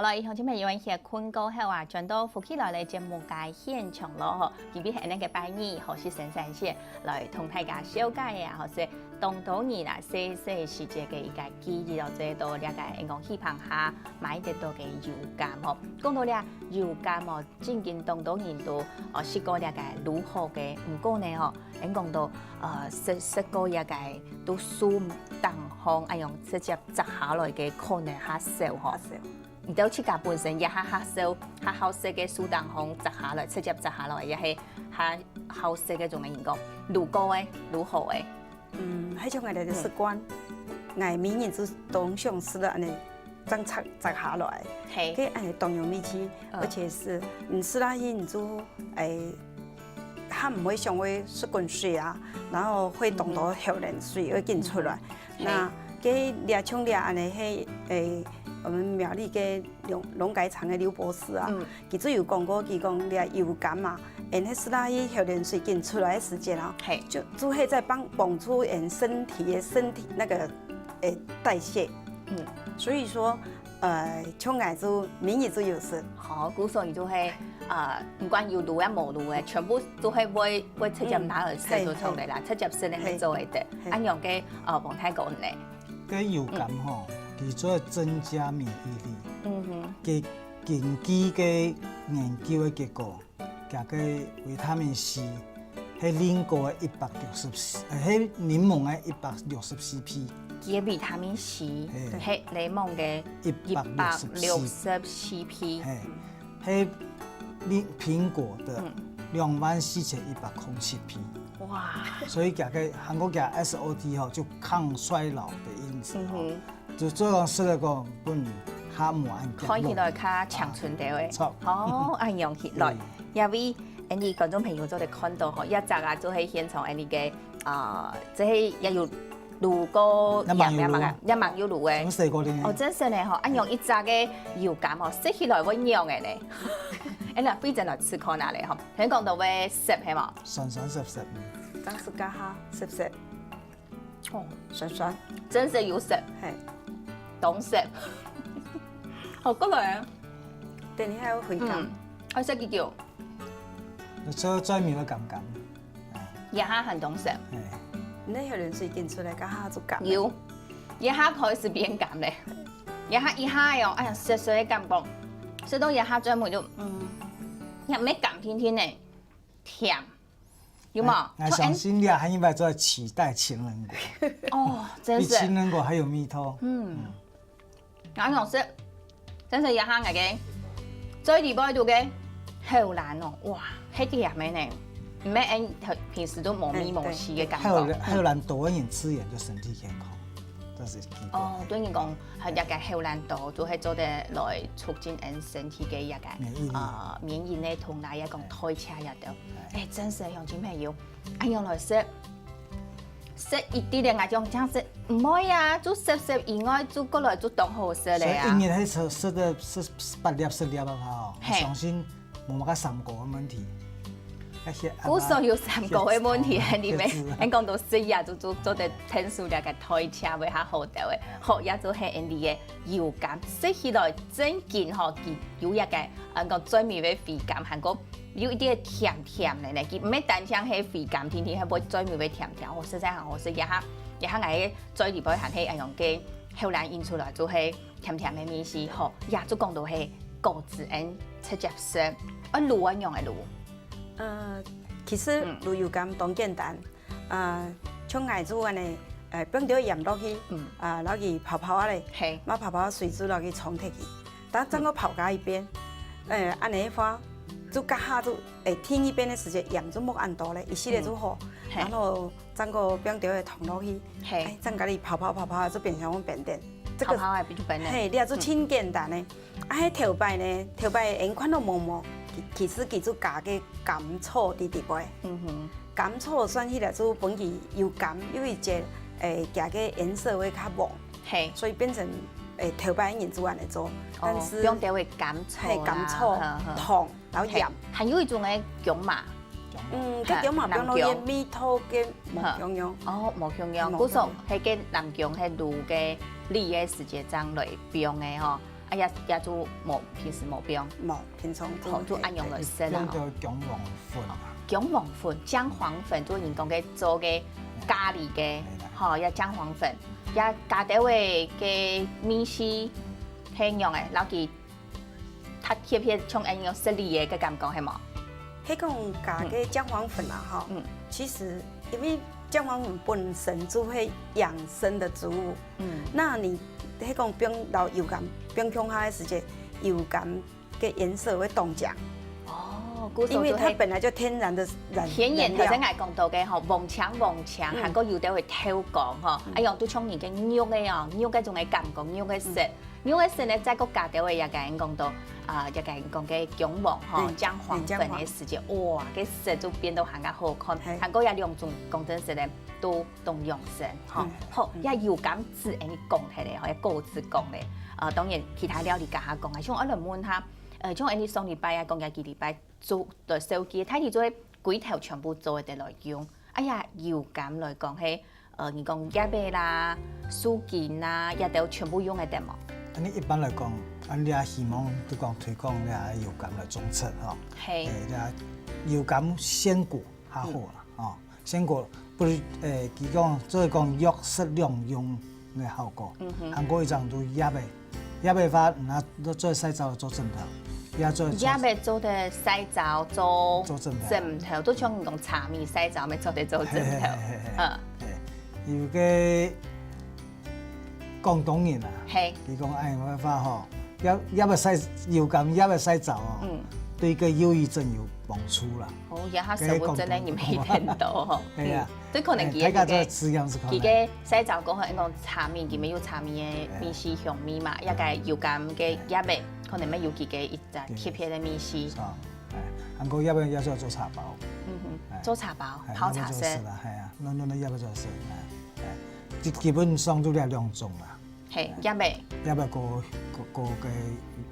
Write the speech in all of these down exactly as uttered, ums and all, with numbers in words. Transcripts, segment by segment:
好了，鄉親朋友，歇睏過後啊，轉到福氣來了節目个現場咯吼。今晡日係𠊎等个拜二，好，係先生先來同大家紹介个啊，吼，係當多人啊，細細時節个一個記憶咯，做到這個𠊎講戲棚下買得到个油柑吼。講到這油柑哦，正經當多人都哦食過這個滷好个，毋過呢吼，𠊎講到呃食食過這個都樹頂項，哎喲，直接摘下來个可能較少吼。較少。 你兜自家本身也較好食，較好食个樹頂項摘下來，直接摘下來，也係較好食个種个人講，滷過个，滷好个。嗯，係像𠊎兜个習慣，𠊎每日就當想食了恁呢，正摘摘下來，嘿，个恁呢當有味緒，嗯，而且是你食落去你就哎。 它毋會像會食滾水啊，然後會當多口瀾水會緊出來。嗯，那个這像這恁呢係，誒，我們苗栗个農農改場个劉博士啊，嗯，佢就有講過，佢講這油柑嘛，𠊎等係食落去口瀾水緊出來个時節啊，嘿，就就係在幫幫助𠊎等身體个身體那個，誒，代謝。嗯，所以說， 呃，像𠊎就每日就有食。好，故所你就會，呃，毋管有滷啊無滷个，全部就會會會直接拿來食就著个啦，直接食个係做得个。恁樣个，呃，黃太公呢？个油柑吼，佢做增加免疫力，嗯哼，个根據个研究个結果， 佢个維他命C係蘋果个一百六十四，呃，係檸檬个一百六十四倍。佢个維他命C係檸檬个一百六十四倍，係蘋蘋果个兩萬四千一百空七倍。哇！所以佢个韓國个S O T吼，就抗衰老的因子吼。 就做人食了个本下無恁看起來較青春兜个。著。哦，恁樣起來，因為𠊎等觀眾朋友做得看到吼，這隻啊，就係現場𠊎等个，呃，這係也有滷過，也蠻有滷，也蠻有滷个。哦，真實呢吼，恁樣一隻个油柑吼，食起來會軟个呢。哎，那費正來試看下咧吼，聽講都會澀係無？酸酸澀澀。當時加下澀澀。 哦，酸酸，真實有食，嘿，當食。好，過來，等一下有回甘，嗯，愛食幾久？就嘴尾會甘甘，這下還當食。嘿，你口瀾水緊出來，該下就甘。有，這下開始變甘咧，這下一下哦，哎呀，澀澀个感覺，食到這下嘴尾就，嗯，也毋係甘甜甜呢，甜。 有無？𠊎相信你還應該在期待情人果。哦，真是。比情人果還有味道。嗯，然後老師，真是這下𠊎个最底背肚个口瀾哦，哇，係甜个呢，毋係𠊎等平時都無味無緒个感覺。口瀾口瀾多一點，自然就身體健康。 這係基本。哦，對你講，還有這個口瀾多，就係做得來促進𠊎身體个這個免疫力，呃，免疫力同來講代謝這兜。哎，真實鄉親朋友，恁樣來食，食一滴个，𠊎講這樣食毋會啊，就食食以外，就過來就當好食了啊。所以一日係食食个食八粒十粒啊，吼，嘿，相信 無麼个三高个問題。故所有三高个問題，你們，恁講到食藥就做做得承受這個代謝會較好兜个。好，也就係𠊎等个油柑，食起來真緊吼，佢有一個，嗯，講嘴尾个回甘，還過有一點甜甜个呢，佢毋係單淨係回甘，甜甜，還會嘴尾个甜甜，哦，實在很好食。這下這下𠊎个嘴裡背還係恁樣个口瀾引出來，就係甜甜个味緒吼，也就講到係果子，𠊎等直接食，愛滷愛仰仔滷？ 呃，其實滷油柑當簡單，呃，像𠊎就恁呢，呃，放兜鹽落去，啊，摎佢泡泡啊咧，係，嘛泡泡水就摎佢沖忒去，但正過泡加一遍，呃，恁呢个話，就該下就，誒，第二遍个時節鹽就莫恁多咧，一息咧就好，係，然後正過放兜个糖落去，係，誒，正過佢泡泡泡泡就變成紅變甜，這個泡泡啊，就變甜，係，這就真簡單个。 啊，係頭擺呢，頭擺𠊎看到無無，其其實佢就加个甘草佇底背。嗯哼，甘草算起來就分佢又甘又一節，誒，佢个顏色會較黃，係，所以變成，誒，頭擺人就恁呢做。但是用兜个甘草啦，係，甘草、糖摎鹽，還有一種个薑嫲，嗯，該薑嫲放落去味道个無共樣。哦，無共樣，故所係个南薑係滷个梨个時節正來放个吼。啊也也就無平時無放，無，平常就好，就恁樣來食啦。放到薑黃粉啊。薑黃粉、薑黃粉，就人講个做个咖喱个，係啦。吼，也薑黃粉，也加兜仔个味緒，係樣个，摎佢較特別，像恁樣食梨个个感覺，係無？係講加个薑黃粉啊，吼，嗯，其實因為薑黃粉本身就係養生的植物，嗯，那你係講放摎油柑，放共下个時節，油柑个顏色會當靚。哦，故所因為它本來就天然的染，甜顏，染料。頭先𠊎講到个吼，黃青黃青，嗯，還過有兜會透光吼，嗯，哎喲，都像人个肉个哦，肉个種个感覺，肉个色。嗯。肉个色呢，再過加兜仔也个人講到，啊，也个人講个薑黃吼，嗯，薑黃粉个時節，嗯，薑黃。哇，个色就變到還較好看。嘿。還過也兩種講真實个，都當養生吼。嗯。好，嗯。也油柑子，哎，你講起來吼，也果子講咧，呃，當然其他料理加下講啊，像我來問下，呃，像恁樣上禮拜啊，講个幾禮拜 做，來收集，大體做个歸頭全部做得來用。哎呀，油柑來講，係，呃，你講葉仔啦、樹根啦，也都全部用得得無？恁樣一般來講，恁樣希望就講推廣這油柑來種植吼。嘿。誒，這油柑鮮果較好啦，吼。 鮮果，不如，誒，佢講，做講藥食兩用个效果。嗯哼。還過一種就葉仔，葉仔話，拿做曬燥做枕頭，也做葉仔做得曬燥做做枕頭。枕頭，都像你講茶米曬燥，也做得做枕頭。嘿嘿嘿嘿嘿。嗯。嘿，有个廣東人啊，嘿。佢講，哎，我話吼，葉，葉仔曬，油柑葉仔曬燥哦，嗯。對个憂鬱症有幫助啦。 哦，這下食物真个人無聽到吼。係啊。嗯，這可能佢个，哎，大家做个實驗係可能。佢个曬燥過後，應該茶米，佢乜有茶米个味緒香味嘛，哎。也个油柑个葉仔，可能乜有佢个一隻特別个味緒。係啊，哎，還過葉仔也做做茶包。嗯哼，哎，做茶包，哎，泡茶色。葉仔做食啦，係啊，嫩嫩个葉仔做食，哎，哎，基，基本上就這兩種啦。 嘿，葉仔。葉仔个，个，个，个，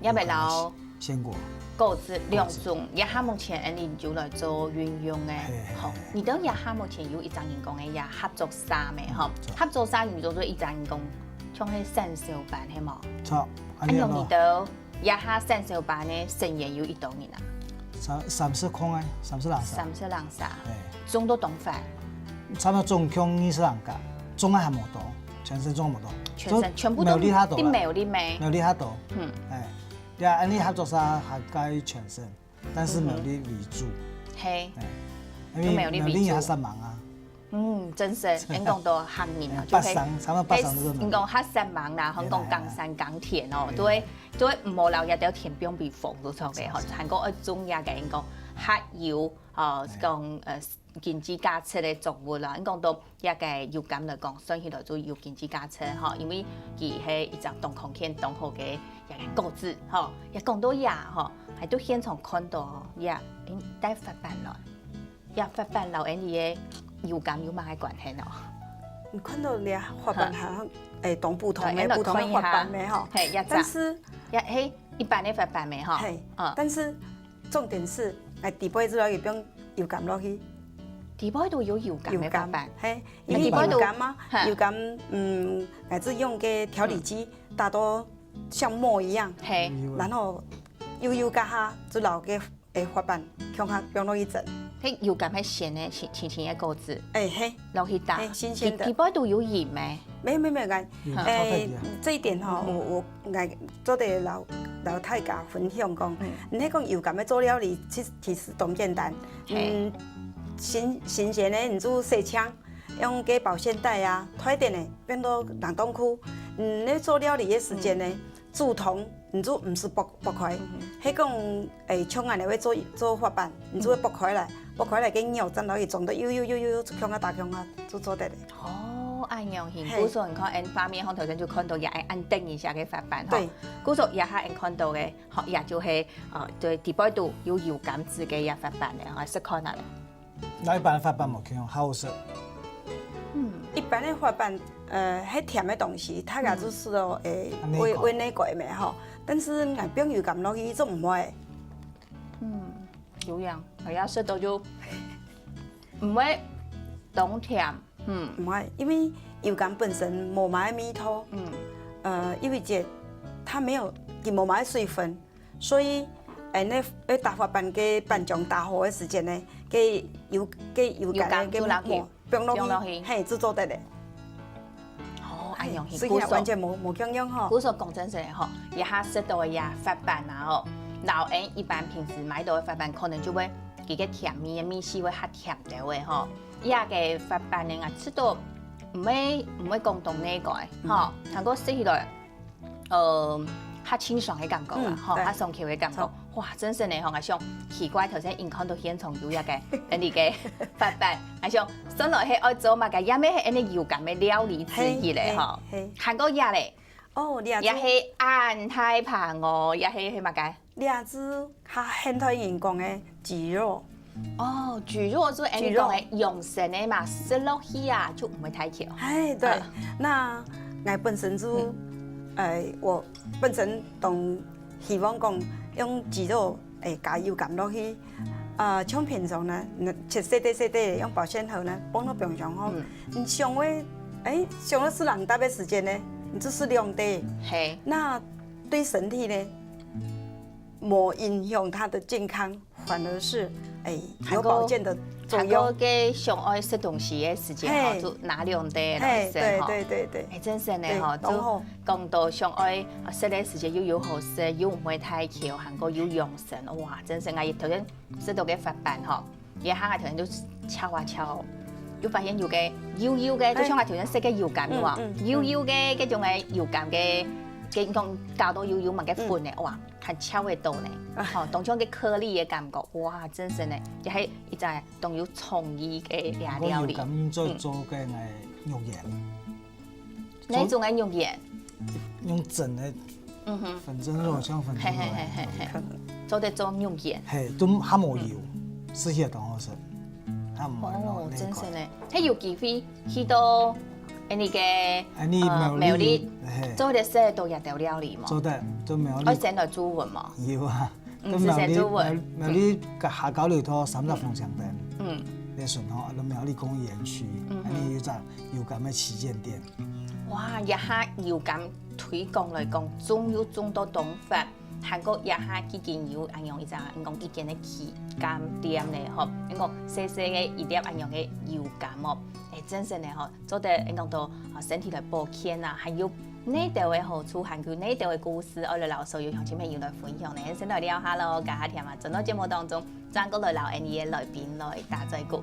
葉仔摎鮮果。果子兩種，這下目前恁樣有來做運用个。嘿，嘿，好，嘿。你兜這下目前有一隻人講个這合作社無吼？嗯，著。合作社你兜做一隻人講，像係產銷班係無？著，恁樣咯。恁樣你兜 這下產銷班个成員有幾多人啊？三，三十空个，三十零儕。三十零儕。嘿。種到當闊？差不多總共二十零家，種个還無多，全省種無多。全省全部都苗栗較多啦。在苗栗咩？苗栗較多。嗯。哎，呀，恁樣合作社涵蓋全省，但是苗栗為主。嗯哼。嘿。哎，因為都苗栗為主。苗栗人較煞猛啊。 嗯，真係，恁講到客人哦，哎，就係，北上，差不多北上都係，你講較煞猛啦，嘿啦，講耕山耕田哦，嘿啦。都會，都會毋好留一條田放避風都錯个吼，嘿啦。還過愛種這个，恁講較有，哦，嘿。講，呃，經濟價值个作物啦。恁講到這个油柑來講，算起來就有經濟價值吼，因為佢係一隻當康健、當好个一个果子吼。也講到這吼，還都現場看到哦，這，誒，帶發粄來。 這發粄摎𠊎俚个油柑有麼个關係呢？你看到這發粄好像，誒，當普通个，對，普通个發粄个吼。嘿，這隻。但是，這，嘿，一般个發粄个吼。嘿，嗯。但是重點是，哎，底背就愛放油柑落去。底背都有油柑个發粄。油柑，嘿，因為油柑嘛，嘿。油柑，嗯，來自用个調理機，嗯。打到像沫一樣，嘿。然後油油加下，就摎个 个發粄，共下放落去蒸。該油柑係鮮个，青，青青个果子。哎，嘿。落去打。嘿，新鮮的。底，底背都有鹽个。沒有，沒有，沒有，哎，嗯。哎，這一點吼，嗯。我，我，哎，做得摎，摎大家分享講，嗯。你該講油柑个做料理，其，其實當簡單。嘿。嗯，新，新鮮个，你就洗淨，用个保鮮袋啊，袋等个，放到冷凍庫。嗯，你做料理个時間呢，嗯。 煮湯，你就毋使剝，剝開。嗯哼。係講，誒，像恁樣會做，做發粄，你就會剝開來，嗯。剝開來个肉，正落去裝到幼幼幼幼，就共下打共下，就做得了。哦，恁樣形。嘿。故所你看，𠊎畫面項頭先就看到也恁，恁等一下个發粄吼。對。故所這下𠊎看到个，吼，也就係，呃，對，底背肚有油柑子个也發粄个，吼，食看啊咧。 摎一般个發粄無共樣，較好食。嗯。一般个發粄，呃，係甜个東西，大家就食到，嗯。誒，啊，味，味緒過咩吼。但是𠊎放油柑落去就毋會。嗯，有影，係啊，食到就毋會當甜。嗯。毋會，因為油柑本身無麼个味道。嗯。呃，有一節佢無麼个水分，所以，欸，該，該打發粄个粄漿打好个時間呢，該油，該油柑个，該油柑就落去，末放落去，放落去。嘿，就做得了。哦，恁樣，嘿，所以故所，完全無，無共樣吼。故所講真實个吼，這下食到个這發粄啊吼，摎𠊎一般平時買到个發粄，可能就會佢个甜味个味緒會較甜兜个吼。這个發粄呢，𠊎食到毋會，毋會講當膩个吼，還過食起來 呃，較清爽个感覺啦，吼，嗯，對。較爽口个感覺。著。哇，真實呢，吼，𠊎想奇怪，頭先𠊎看到現場有一個，等你个發粄，𠊎想，算來係愛做麼个，也係恁呢油柑个料理之一咧，嘿，吼。嘿，嘿。還過這咧，哦，這隻，也係恁大盤哦，也係，係麼个？這隻較現代人講个蒟蒻。 哦，蒟蒻就恁呢講个，蒟蒻。養生个嘛，食落去啊，就毋會太枵。哎，對，啊。那𠊎本身就，嗯。哎，我本身當希望講用蒟蒻，哎，加油柑落去，啊，像平常呢，切細塊細塊，用保鮮盒呢，放到冰箱吼。嗯。你想愛，哎，想愛食零嗒个時間呢，你就食兩塊。嘿。那對身體呢，無影響它的健康。 反而是，哎，有保健的作用。還過，還過該想愛食東西个時間吼，嘿。就拿兩塊來食吼。嘿，對，對，對，對。哎，真實呢吼，對，當好。就講到想愛食个時間又有好食，又毋會太枵，還過又養生。哇，真實啊！頭先食到个發粄吼，這下啊頭先就敲啊敲，又發現有个幼幼个，就像啊頭先食个油柑有無？嗯，嗯，嗯。幼幼个，該種个油柑个，該種搞到幼幼嘛，个粉个，嗯。哇， 還敲會到呢。啊。吼，當像个顆粒个感覺，哇，真實呢，這係一隻當有創意个料理。還過有感覺做，嗯。做个來肉圓。哪種个肉圓？用蒸个，嗯哼。粉蒸肉，像粉蒸肉圓。嘿，嘿，嘿，嘿，嘿。做得做肉圓。嘿，都還無油，嗯。食起來當好食，還無哦，那個。真實呢。 係有機會去到，哎，那個，哎，你呃，苗栗，苗栗，嘿。做得食到這兜料理無？做得，做苗栗。愛先來注文無？有啊，嗯，做苗栗，事先注文。苗，苗栗个下交流道三十風情燈，嗯。該時候，啊，苗栗工藝園區，嗯哼。啊，你有一隻油柑个旗艦店。哇，這下油柑推廣來講，種又種到當闊。 還過這下既經有恁樣一隻，應講一間个旗艦店呢，吼，應講細細个一粒恁樣个油柑哦，哎，真實呢吼，做得應講到，啊，身體來保健啊，還有哪兜个好處，還有哪兜个故事，愛來摎所有鄉親朋友來分享呢。先來尞下咯，這下聽啊，轉到節目當中，正過來摎𠊎俚个來賓來打嘴鼓。